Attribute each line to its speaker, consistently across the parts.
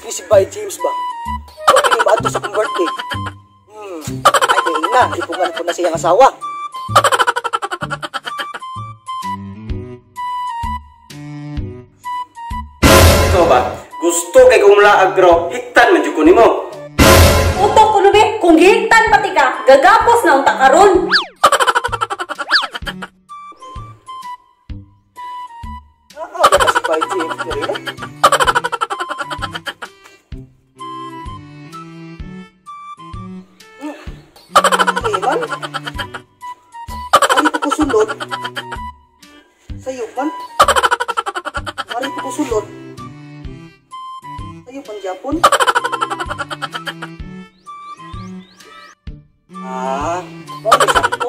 Speaker 1: Si Bay James ba? Wa kini ba ato sa akong birthday? Ay kay na, ipungan ko na siyang asawa.
Speaker 2: Ito ba? Gusto kay kong laag pero hiktan man jud ko nimo.
Speaker 3: Utok ko nubi, kung gihiktan pati ka, gagapos na unta karon.
Speaker 1: Ah, ba si Bay James diri? Man. Ari ko sulod. Sayo man. Ari ko sulod. Sayo pan Japon. Ah, mao ni sakto.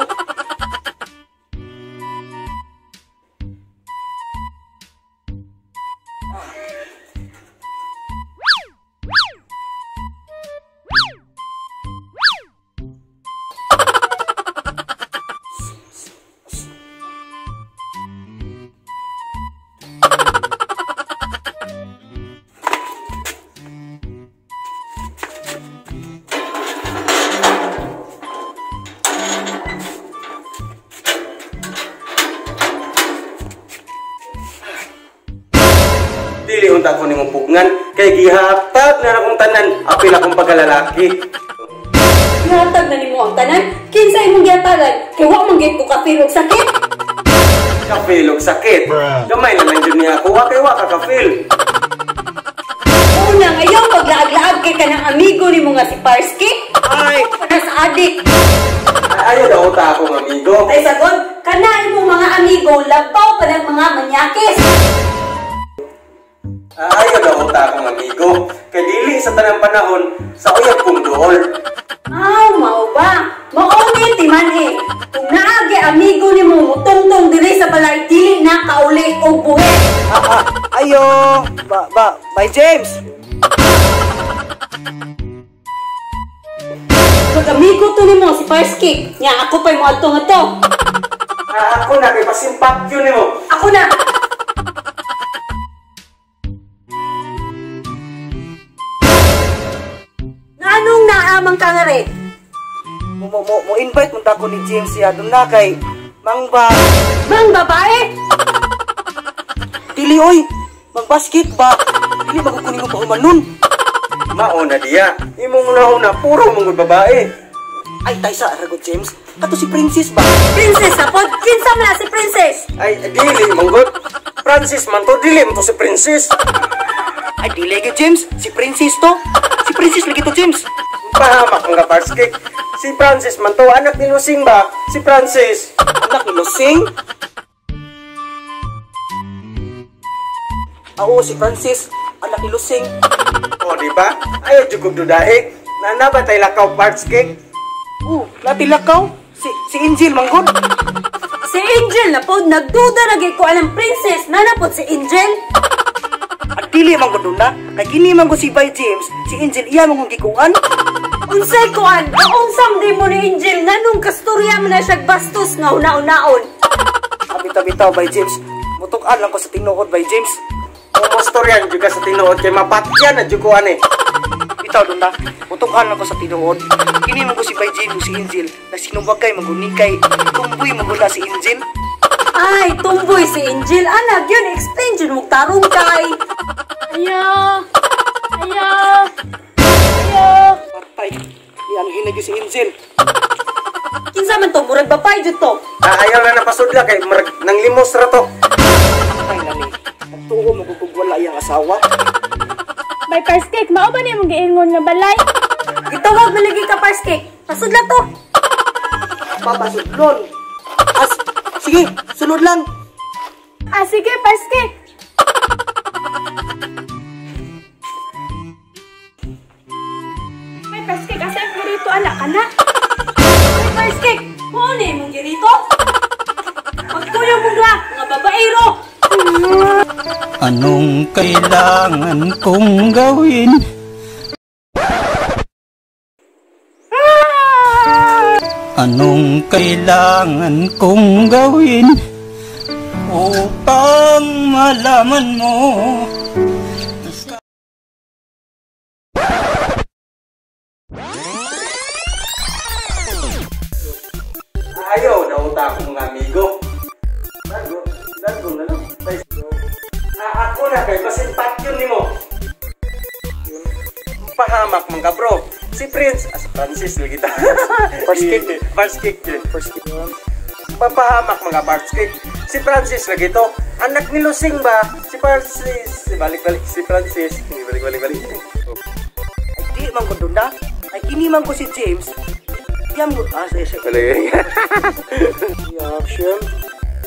Speaker 2: Dili unta ko nimong pugngan kay gihatag na akong tanan apil akong pagkalalaki.
Speaker 3: Gihatag na nimo ang tanan? Kinsa imong gihatagan? Kay wa man gyud ko ka-feel og sakit.
Speaker 2: Ka-feel og sakit? Gamay na lang jud niya ako, wa kay wa ka ka-feel.
Speaker 3: Una ngayon paglaag-laag kay kanang amigo nimo nga si Parski.
Speaker 2: Ay,
Speaker 3: para sa adik.
Speaker 2: Ayaw daw ta akong amigo.
Speaker 3: Ay sagon, kana imong mga amigo labaw pa ng mga manyakis.
Speaker 2: Ayaw daw ta akong amigo. Kay dili sa tanang panahon sa uyab kong duol.
Speaker 3: Aw, mao ba? Mao ni timan eh. Kung naagi amigo nimo mutungtong diri sa balay, dili na kauli og buhi.
Speaker 1: Ayo, ba Bay James.
Speaker 3: Pag amigo to nimo si Parski, nya ako pay moadto nga to.
Speaker 2: Ako na kay pasimpak yun nimo.
Speaker 3: Ako na. Anong naamang ka nga rin?
Speaker 1: Mo invite mo ko ni James siya doon na kay Mang ba?
Speaker 3: Mang babae?
Speaker 1: Dili oy, mang basket ba? Dili magukunin mo pa humanon.
Speaker 2: Mauna diya, imong una-una puro mong babae.
Speaker 1: Ay taysa ragot James, kato si Princess ba?
Speaker 3: Princess apod, kinsa man na si Princess?
Speaker 2: Ay dili manggot. Francis man to, dili man to si Princess.
Speaker 1: Ay dili gyud James, si Princess to. Si Princess lagi to James.
Speaker 2: Pahamak mga Parski. Si Francis man to, anak ni Lusing ba? Si Francis.
Speaker 1: Anak ni Lusing? Oo, si Francis, anak ni Lusing.
Speaker 2: O, di ba? Ayaw jud kog dudae. Nana ba tay lakaw Parski?
Speaker 1: Oo, lati lakaw. Si Angel manggod.
Speaker 3: Si Angel na pod, nagduda na gyud ko anang princess na napod si Angel.
Speaker 1: At dili man gud na, kay kini man gud si Bay James, si Angel iya man gud gikuan.
Speaker 3: Unsay kuan? Kaunsam di mo ni Angel nganong kasturya man na siya bastos nga una-unaon.
Speaker 1: Abita-bitaw Bay James, mutuk-an lang ko sa tinuod Bay James.
Speaker 2: Mumostoryan jud ka sa tinuod kay mapatyan na jud ko ani.
Speaker 1: Bitaw dun na, mutuk-an lang ko sa tinuod. Kini man gud si Bay James si Angel, nagsinumbagay man gud ni kay tumboy man gud na si Angel.
Speaker 3: Ay, tumboy si Angel. Anak, yun, explain dyan mong tarong kay.
Speaker 4: Ayo! Ayo! Ayo!
Speaker 1: Patay, iyan hinag si Angel.
Speaker 3: Kinsa man to, murag bapay dyan to.
Speaker 2: Ayaw na napasudla kay murag nang limos ra to.
Speaker 1: Patay na ni, nagtuo mo kung wala iyang asawa.
Speaker 4: Bay Parskik, mao ba ni mong giingon nga balay?
Speaker 3: Gitawag na lagi ka, Parskik. Pasudla to.
Speaker 1: Papasudlon. As, sige, sulod lang.
Speaker 4: Ah, sige, Parskik. May Parskik, asa ang girito, anak ka na?
Speaker 3: May Parskik, mao ni mong girito? Pagtuyong mong duha, mga babaero.
Speaker 5: Anong kailangan kong gawin? Anong kailangan kong gawin Upang malaman mo.
Speaker 2: Ayaw, nauta akong mga amigo. Dago na lang. Ako na kay basin patyon nimo. Pahamak man ka, bro. Si Prince, si Francis lagi ta.
Speaker 1: First kick.
Speaker 2: First kick.
Speaker 1: First kick.
Speaker 2: Papahamak mga first kick. Si Francis lagi to. Anak ni Lusing ba? Si Francis. Balik-balik si Francis. Balik-balik.
Speaker 1: Ay di man ko dunda. Ay kini man ko si James. Diyam ko. Sige.
Speaker 2: Balik.
Speaker 1: Reaction.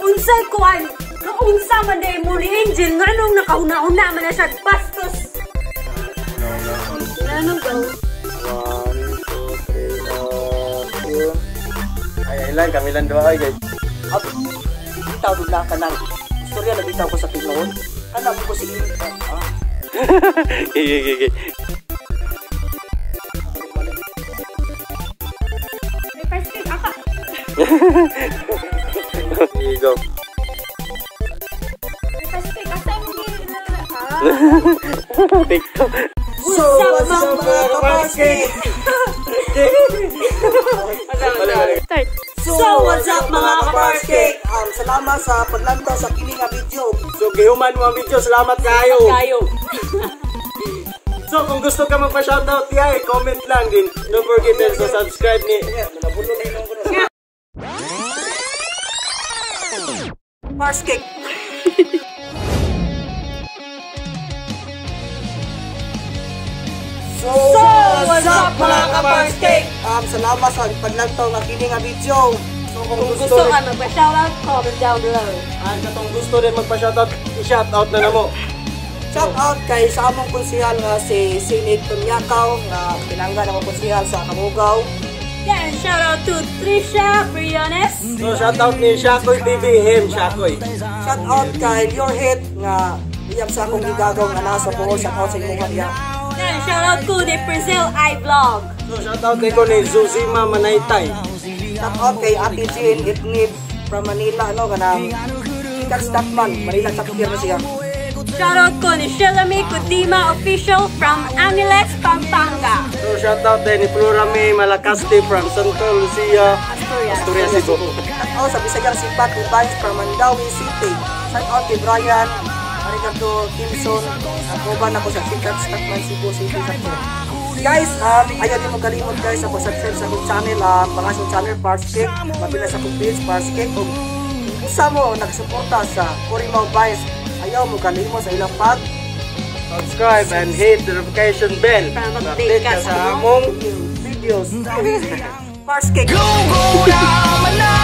Speaker 3: Unsay kuan? Kaunsa man day mo ni Angel nganong nakauna-una man na siya bastos. Nganong go?
Speaker 1: 1, 2, 3, action.
Speaker 2: Ay lang, kami lang duha guys.
Speaker 1: At bitaw dula ka nang istorya na bitaw ko sa tinuod. Kana ko si
Speaker 2: Sige.
Speaker 4: May first kick ako.
Speaker 2: Go.
Speaker 4: May first kick asa imong gi
Speaker 2: TikTok.
Speaker 1: So, what's up mga ka-basket?
Speaker 4: Start.
Speaker 1: So, what's up mga ka-basket? Salamat sa paglantaw sa kini nga video.
Speaker 2: So, gihuman mo ang video. Salamat kayo. So, kung gusto ka magpa-shoutout, yay, comment lang din. Don't forget din to subscribe ni...
Speaker 1: First kick. So, what's up mga ka-first kick? Salamat sa paglantaw nga kini nga video. So, kung
Speaker 3: Gusto ka magpa-shoutout, comment down below.
Speaker 2: Ang katong gusto rin magpa-shoutout, i-shoutout na namo.
Speaker 1: Shout out kay sa among konsehal nga si Sinig Tunyakaw nga pinangga ng konsehal sa Kamugaw.
Speaker 3: Then shout out to Trisha Briones.
Speaker 2: So, shoutout ni Shakoy TV, him, Shakoy.
Speaker 1: Shout out kay Liorhit nga iyam sa akong gigagaw nga nasa Bohol. Shout out sa imong niya.
Speaker 3: Then shout out to the Brazil iVlog.
Speaker 2: So, shoutout ko ni Zuzima Manaytay.
Speaker 1: Shout out kay Ate Jean Itnib from Manila, ano kanang Kak Stockman, Manila Chapter na siya.
Speaker 3: Shout out ko ni Shelamy Kudima Official from Angeles, Pampanga.
Speaker 2: So, shoutout din ni Flora May Malacasti from Santa Lucia,
Speaker 3: Asturias.
Speaker 2: Asturias, Cebu.
Speaker 1: Shout out sa Bisayang Sipat Vibes from Mandawi City. Shout out kay Brian Arigato Kimson. Nakuban ako sa Sikat Stockman Cebu City sa. Guys, ayaw din mo kalimot guys sa pag-subscribe sa akong channel, pangasong channel Parts Cake, mapila sa akong page Parts Cake. Kung usa mo nagsuporta sa Currimao Vines, ayaw mo kalimot sa ilang pag
Speaker 2: Subscribe and hit the notification bell.
Speaker 3: Para mag-update ka
Speaker 2: sa among
Speaker 1: videos. Parts Cake.
Speaker 5: Go, go na.